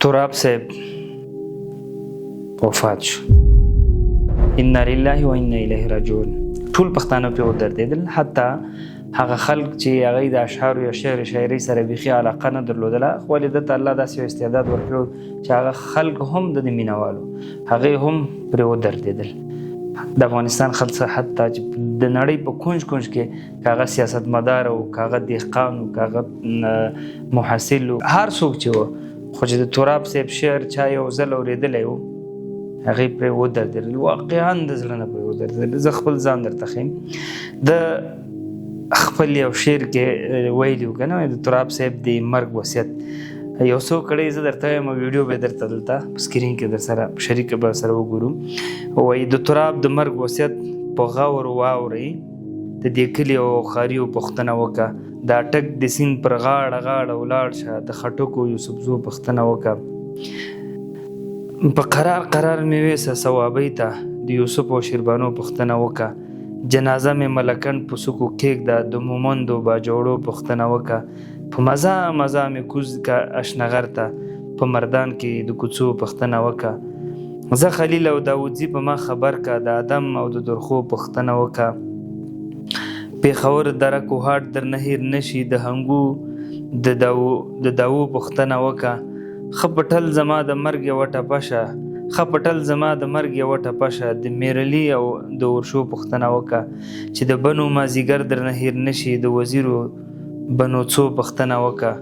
تراب صاحب وفات شو. انا لله و انا الیه راجعون. ټول پښتانه په ودردېدل، حتی هغه خلک چې هغه د اشعارو یا شعر شاعرۍ سره بیخي علاقه نه درلودله، خو ولې ده ته الله داسې یو استعداد ورکړو چې هغه خلک هم د ده مینهوالو، هغې هم پرې ودردېدل. د افغانستان خلک حتی چې د نړۍ په کونج کونج کې، که هغه سیاستمدار و، که هغه دهقان و، که هغه محصل و، هر څوک چې و، خو چې د تراب صاحب شعر چا یو ځل اورېدلی و، هغې پرې ودردېدل، واقعا د زړه نه پرې ودردېدل. زه خپل ځان درته ښیم، د خپل یو شعر کې ویلي و که نه، د تراب صاحب د مرګ وصیت یو څو کړی، زه درته وایم، ویډیو به درته دلته په سکرین کې در سره شریک به سره وګورو. وایي د تراب د مرګ وصیت په غور واورئ، د دې کلي او ښاریو پوښتنه وکړه، د اټک د سیند پر غاړه غاړه ولاړ شه، د خټکو یوسفزو پوښتنه وکړه، په قرار قرار مې ویسه صوابۍ ته، د یوسف او شیربانو پوښتنه وکړه، جنازه مې ملکنډ په سکو کېږده، د مومندو باجوړو پوښتنه وکړه، په مزه مزه مې کوز که اشنغر ته، په مردان کې د کوڅو پوښتنه وکړه، زه خلیل او داودزي په ما خبر که، د ادم او د درخو پوښتنه وکړه، پېښور دره کوهاټ درنه هېر نه شي، د هنګو د داوو پوښتنه وکړه، ښه په ټل زما د مرګ یوه ټپه شه، ښه په ټل زما د مرګ یوه ټپه شه، د میرلي او د اورشو پوښتنه وکړه، چې د بنو مازیګر درنه هېر نه شي، د وزیرو بنو څو پوښتنه وکړه،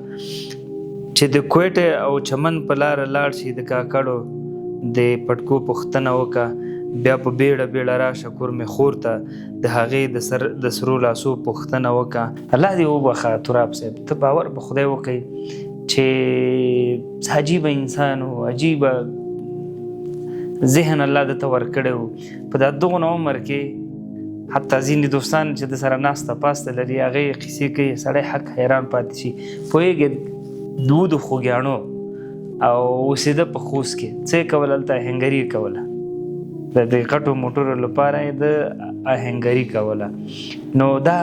چې د کوټې او چمن په لاره لاړ شي، د کاکړو د پټکو پوښتنه وکړه، بیا په بیړه بیړه راشه کور مې خور ته، د هغې د سر د سرو لاسو پوښتنه وکړه. الله دې وبخښه تراب صاحب، ته باور په خدای وکړئ چې عجیبه انسان و، عجیبه ذهن الله ده ته ورکړی و. په دا دغونه عمر کې حتی ځینې دوستان چې د سره ناسته پاسته لري، هغې قصې کوي، سړی حق حیران پاتې شي. پوهېږې، دوو د خوږیاڼو او اوسېده په خوست کې، څه یې کول هلته؟ آهنګري یې کوله، د دې غټو موټرو لپاره یې د آهنګري کوله. نو دا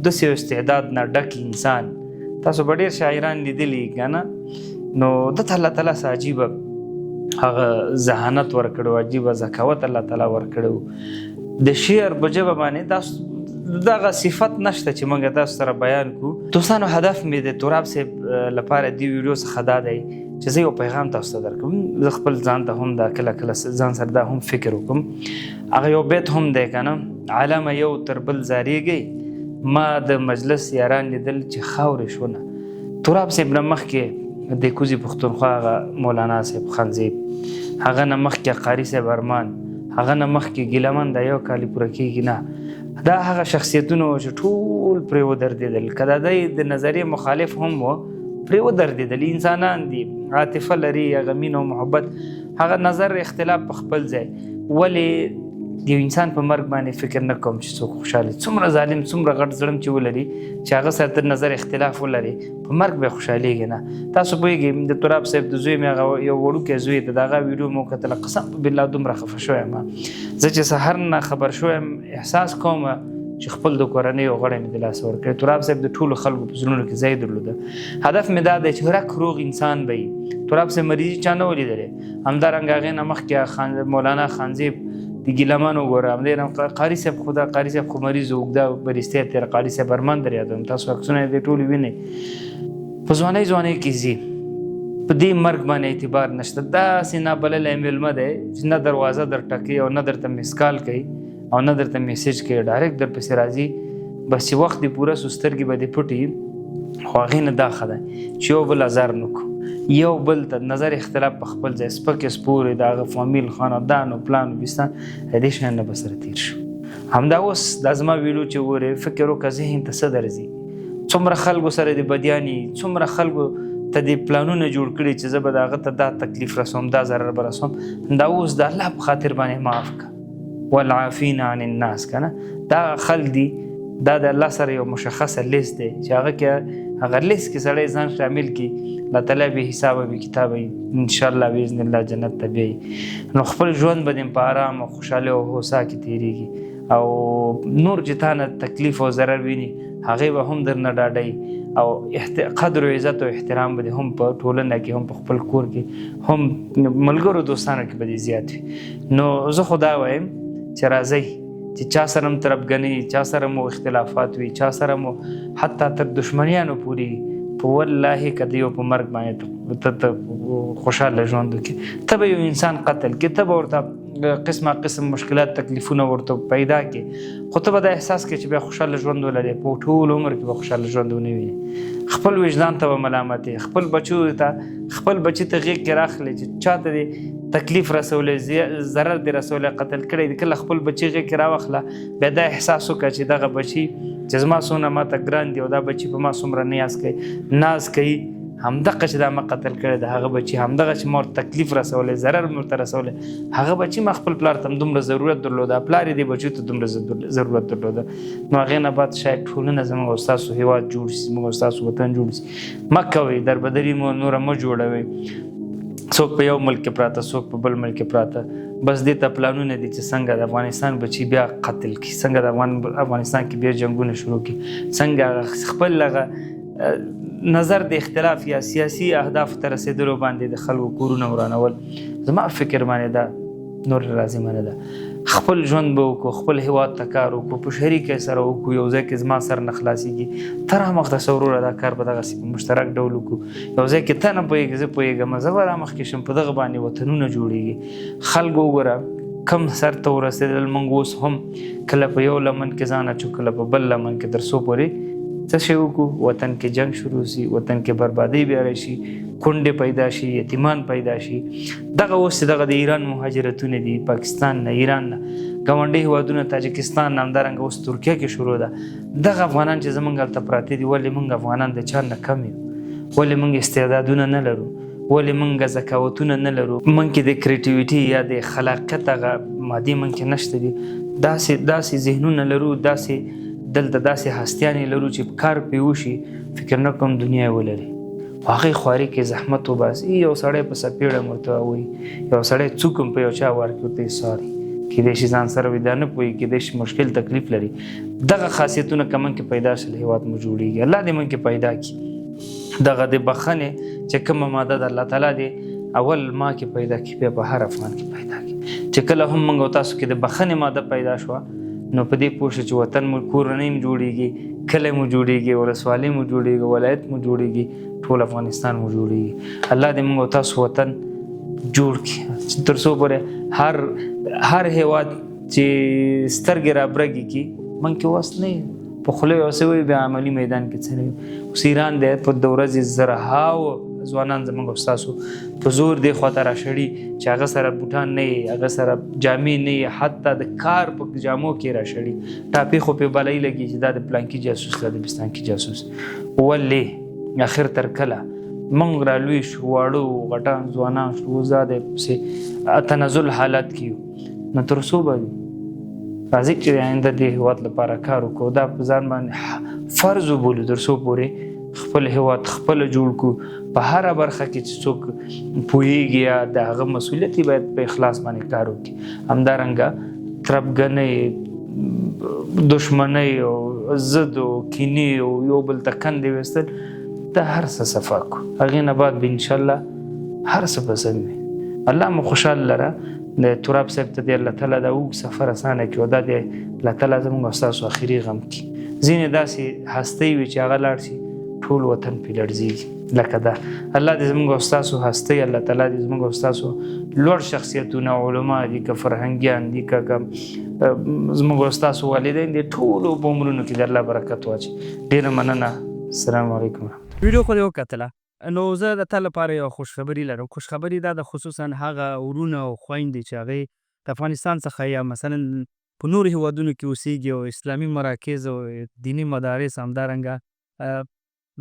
داسې یو استعداد نه ډک انسان، تاسو به ډېر شاعران لیدلي که نه، نو ده ته الله تعالی څه عجیبه هغه ذهانت ورکړی و، عجیبه ذکاوت الله تعالی ورکړی و. د شعر په ژبه باندې دا دغه صفت نشته چې موږ تاسو سره بیان کړو. دوستانو، هدف مې د تراب صاحب لپاره دې ویډیو څخه دا دی چې زه یو پیغام تاسو ته درکړم. زه خپل ځان ته هم دا کله کله ځان سره دا هم فکر وکړم. هغه یو بیت هم دی که نه، عالمه یو تر بل ځارېږئ، ما د مجلس یاران لیدل چې خاورې شونه. تراب صاحب نه مخکې د کوزې پښتونخوا هغه مولانا صاحب خانزیب، هغه نه مخکې قاري صاحب ارمان، هغه نه مخکې ګیلهمن دا یو کال پوره کېږي نه، دا هغه شخصیتونه وو چې ټول پرې ودردېدل. که د دی د نظریې مخالف هم و، پرې ودردېدل. انسانان دي، عاطفه لري، هغه مینه او محبت، هغه نظر اختلاف په خپل ځای. ولې د یو انسان په مرګ باندې فکر نه کوم چې څوک خوشحاله، څومره ظالم څومره غټ ظلم چې ولري، چې هغه سره تر نظر اختلاف ولري، په مرګ به خوشحالېږي نه. تاسو پوهېږئ، د تراب صاحب د زوی مې هغه یو وړوکی زوی ته د هغه ویډیو مې وکتله، قسم په بالله دومره خفه شوی یم زه چې سهار نه خبر شوی یم، احساس کوم چې خپل د کورنۍ یو غړی مې د لاسه ورکړی. تراب صاحب د ټولو خلکو په زړونو کې ځای درلوده. هدف مې دا دی چې هرک روغ انسان به وي. تراب صاحب مریضي چا نه ولیدلې. همدارنګه هغې نه مخکې مولانا خانزیب د ګیلهمن وګوره، همدې نه قاري صاحب، خو دا قاري صاحب خو مریض و، اوږده بریستیا تېره. قاري صاحب ارمان در یادوم، تاسو عکسونه یې ټول وینئ، په ځوانۍ ځوانۍ کې ځي. په دې مرګ باندې اعتبار نشته. داسې نابللی مېلمه دی چې نه دروازه در ټکوي او نه درته مسکال کوي او نه درته میسج کوي، ډایرکټ در پسې راځي. بس چې وخت دې پوره سو، سترګې به دې پټې. خو هغې نه دا ښه دی چې یو بل ازار نه کړو، یو بل ته نظر اختلاف په خپل ځای، سپکې سپورې، د هغه فامیل خاندان او پلان او بستان، د دې شیان نه به سره تېر شو. همدا اوس دا زما ویډیو چې ګورې، فکر وکړه ذهن ته څه درځي، څومره خلکو سره دې بدیاني، څومره خلکو ته دې پلانونه جوړ کړي چې زه به د هغه ته دا تکلیف رسوم، دا ضرر به رسوم. همدا اوس د الله په خاطر باندې معاف کړه، والعافین عن الناس که نه، دا خلک دي، دا د الله سره یو مشخصه لیست دی چې هغه کې هغه لیست کې سړی ځان شامل کړي، الله تعالی بې حسابه بې کتابه ان شاء الله باذن الله جنت ته بیایي. نو خپل ژوند به دې په آرام او خوشحالۍ او هوسا کې تېرېږي، او نور چې تا نه تکلیف او ضرر ویني هغې به هم درنه ډاډه وي. او قدر او عزت او احترام به هم په ټولنه کې، هم په خپل کور کې، هم ملګرو دوستانو کې به دې زیات وي. نو زه خو دا وایم چې راځئ چې چا سره هم تربګنۍ، چا سره مو اختلافات وي، چا سره مو حتی تر دشمنیانو پورې، په والله که د یو په مرګ باندې ته خوشحاله ژوند وکړې، ته به یو انسان قتل کړې، ته به ورته قسمه قسم مشکلات تکلیفونه ورته پیدا کړې، خو ته به دا احساس کړې چې بیا خوشحاله ژوند ولرې، په ټول عمر کې به خوشحاله ژوند ونه وینې. خپل وجدان ته به ملامت یې، خپل بچو ته، خپل بچي ته غېږ کې راخلې چې چاته دې تکلیف رسولی، ضرر دې رسولی، قتل کړی دې، کله خپل بچي غېږ کې راوخله، بیا دا احساس وکړه چې دغه بچي چې زما څونه ماته ګران دي او دا بچي په ما څومره نیاز کوي، ناز کوي، همدغه چې دا ما قتل کړی د هغه بچي، همدغه چې ما ورته تکلیف رسولی، ضرر مې ورته رسولی، هغه بچي ما خپل پلار ته هم دومره ضرورت درلوده، پلار یې دې بچیو ته دومره ضرورت درلوده. نو هغې نه بعد شاید ټولنه زموږ او ستاسو هېواد جوړ شي، زموږ او ستاسو وطن جوړ شي. مه کوئ دربدري، مو نوره مه جوړوئ. څوک په یو ملک کې پراته، څوک په بل ملک کې پراته، بس دې ته پلانونه دي چې څنګه د افغانستان بچي بیا قتل کړي، څنګه د افغانستان کې بیا جنګونه شروع کړي، څنګه خپل هغه نظر د اختلاف یا سیاسي اهدافو ته رسېدلو باندې د خلکو کورونه ورانول. زما فکر باندې دا نور لازمه نه ده. خپل ژوند به وکړو، خپل هیواد ته کار وکړو، په شریکه سره وکړو، یو ځای کې زما سر نه خلاصېږي، ته رامخته شه وروره، دا کار به دغسې په مشترک ډول وکړو. یو ځای کې ته نه پوهېږې، زه پوهېږم، زه به رامخکې شم، په دغه باندې وطنونه جوړېږي. خلک وګوره کم سر ته ورسېدل، موږ اوس هم کله په یو لمن کې ځان اچو، کله په بل لمن کې، تر څو پورې څه شی وکړو؟ وطن کې جنګ شروع شي، وطن کې بربادۍ بیا راشي، کونډې پیدا شي، یتیمان پیدا شي. دغه اوس دغه د ایران مهاجرتونه دي، پاکستان نه، ایران نه، ګاونډي هیوادونه، تاجکستان نه، همدارنګه اوس ترکیه کې شروع ده. دغه افغانان چې زمونږ هلته پراته دي، ولې مونږ افغانان د چا نه کم یو؟ ولې مونږ استعدادونه نه لرو؟ ولې مونږ ذکاوتونه نه لرو؟ مونږ کې د creativity یا د خلاقیت هغه مادې مونږ کې نشته دي. داسې ذهنونه لرو، داسې دلته داسې هستیانې لرو چې کار پرې وشي، فکر نه کوم دنیا یې ولري. خو هغې خواري کې زحمت وباسي. یو سړی په څپېړه هم ورته وایي، یو سړی څوک هم په یو چا ورکړي ورته یې ساري، کېدای شي ځان سره وي، دا نه پوهېږي، کېدای شي مشکل تکلیف لري. دغه خاصیتونه که موږ کې پیدا شول، هېواد مو جوړېږي. الله دې موږ کې پیدا کړي. دغه د بخښنې چې کومه ماده ده، الله تعالی دې اول ما کې پیدا کړي، بیا په هر افغان کې پیدا کړي. چې کله هم موږ او تاسو کې د بخښنې ماده پیدا شوه، نو په دې پوه شو چې وطن مو، کورنۍ مو جوړېږي، کلی مو جوړېږي، ولسوالۍ مو جوړېږي، ولایت مو جوړېږي، ټول افغانستان مو جوړېږي. الله دې موږ او تاسو وطن جوړ کړي، چې تر څو پورې هر هیواد چې سترګې رابرګې کړي، موږ کې وس نه وي، په خوله یې څه وایي، بیا عملي میدان کې څه نه وي. اوس ایران دی، په د ورځې زرهاو ځوانان زموږ او ستاسو په زور دې خواته راشړي چې هغه سره بوټان نه وي، هغه سره جامې نه وي، حتی د کار په جامو کې راشړي، ټاپې خو پې بلۍ لګي چې دا د پلانکي جاسوس ده، د بستانکي جاسوس. ولې اخر تر کله موږ را لوی شو، واړه وو، غټان ځوانان شو، اوس دا دی پسې تنزل حالت کې یو، نو تر څو به وي؟ راځئ چې د آینده دې هېواد لپاره کار وکړو، دا په ځان باندې فرض وبولو، تر څو پورې خپل هېواد خپله جوړ کړو. په هره برخه کې چې څوک پوهېږي یا د هغه مسؤلیت یې باید په اخلاص باندې کار وکړي. همدارنګه تربګنۍ، دښمنۍ او ضد او کینې او یو بل ته کندې ویستل، دا هر څه صفا کړو. هغې نه بعد به انشاءالله هر څه به سم وي. الله مو خوشحال لره. د تراب صاحب ته دې الله تعالی دا اوږد سفر اسانه کړي، او دا دې الله تعالی زموږ او ستاسو اخري غم کړي. ځینې داسې هستۍ وي چې هغه لاړ شي ټول وطن پرې لړزېږي، لکه دا. الله دې زموږ او ستاسو هستۍ، الله تعالی دې زموږ او ستاسو لوړ شخصیتونه، علما دي که فرهنګیان دي که زموږ او ستاسو والدین دي، ټولو په عمرونو کې د الله برکت واچوي. ډېره مننه. السلام علیکم. ویډیو خو دې وکتله، نو زه د تا لپاره یوه خوشخبري لرم. خوشخبري دا ده، خصوصا هغه ورونه او خویندې چې هغې د افغانستان څخه یا مثلا په نورو هیوادونو کې اوسیږي او اسلامي مراکز او دیني مدارس، همدارنګه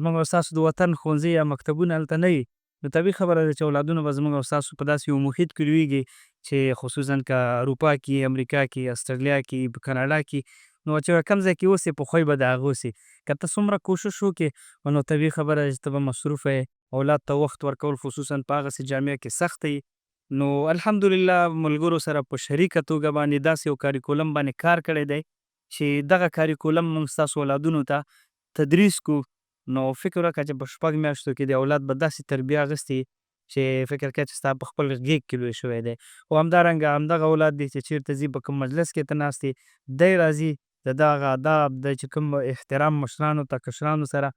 زموږ او ستاسو د وطن ښوونځي یا مکتبونه هلته نه وي، نو طبیعي خبره ده چې اولادونه به زموږ او ستاسو په داسې یو محیط کې لویږي چې خصوصا که اروپا کې، امریکا کې، استرالیا کې، په کاناډا کې، نو چې کوم ځای کې اوسې په خوی به د هغه اوسې. که ته څومره کوشش وکړې، نو طبیعي خبره ده چې ته به مصروفه یې، اولاد ته وخت ورکول خصوصا په هغسې جامعه کې سخته وي. نو الحمدلله ملګرو سره په شریکه توګه باندې داسې یو کاریکولم باندې کار کړی دی چې دغه کاریکولم موږ ستاسو اولادونو ته تدریس کو. نو فکر وکړه چې په 6 میاشتو کې د اولاد به داسې تربیه اخیستې چې فکر کوي چې ستا په خپل غېږ کې لوی شوی دی. او همدارنګه همدغه اولاد دی چې چېرته ځي، په کوم مجلس کې ته ناست یې، دی راځي د ده هغه اداب دی چې کوم احترام مشرانو ته کشرانو سره،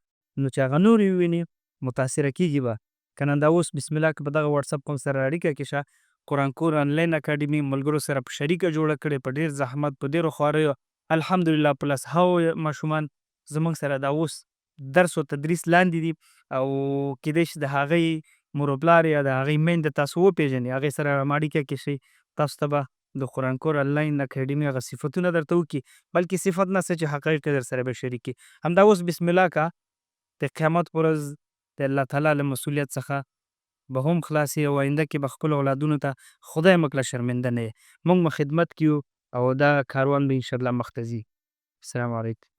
نو چې هغه نور یې وویني متاثره کېږي به. که نه دا اوس بسم الله که په دغه واټساپ کوم سره اړیکه کې شه، قرآن کور انلاین اکاډمي ملګرو سره په شریکه جوړه کړې، په ډېر زحمت، په ډېرو خواریو، الحمدلله په لسهاوو ماشومان زموږ سره دا اوس درس او تدریس لاندې دي، او کېدای شي د هغوی مور او پلار یا د هغوی میندې تاسو وپېژنئ، هغې سره اړیکه کې شئ، تاسو ته به د قرآن کور انلاین اکاډمي هغه صفتونه درته وکړي، بلکې صفت نه څه چې حقایق در سره به شریک کړي. همدا اوس بسم الله که د قیامت پر ورځ د الله تعالی له مسؤلیت څخه به هم خلاص یې، او آینده کې به خپلو اولادونو ته خدای مه کړه شرمنده نه یې. موږ به خدمت کې یو او دا کاروان به انشاءالله مخته ځي. السلام علیکم.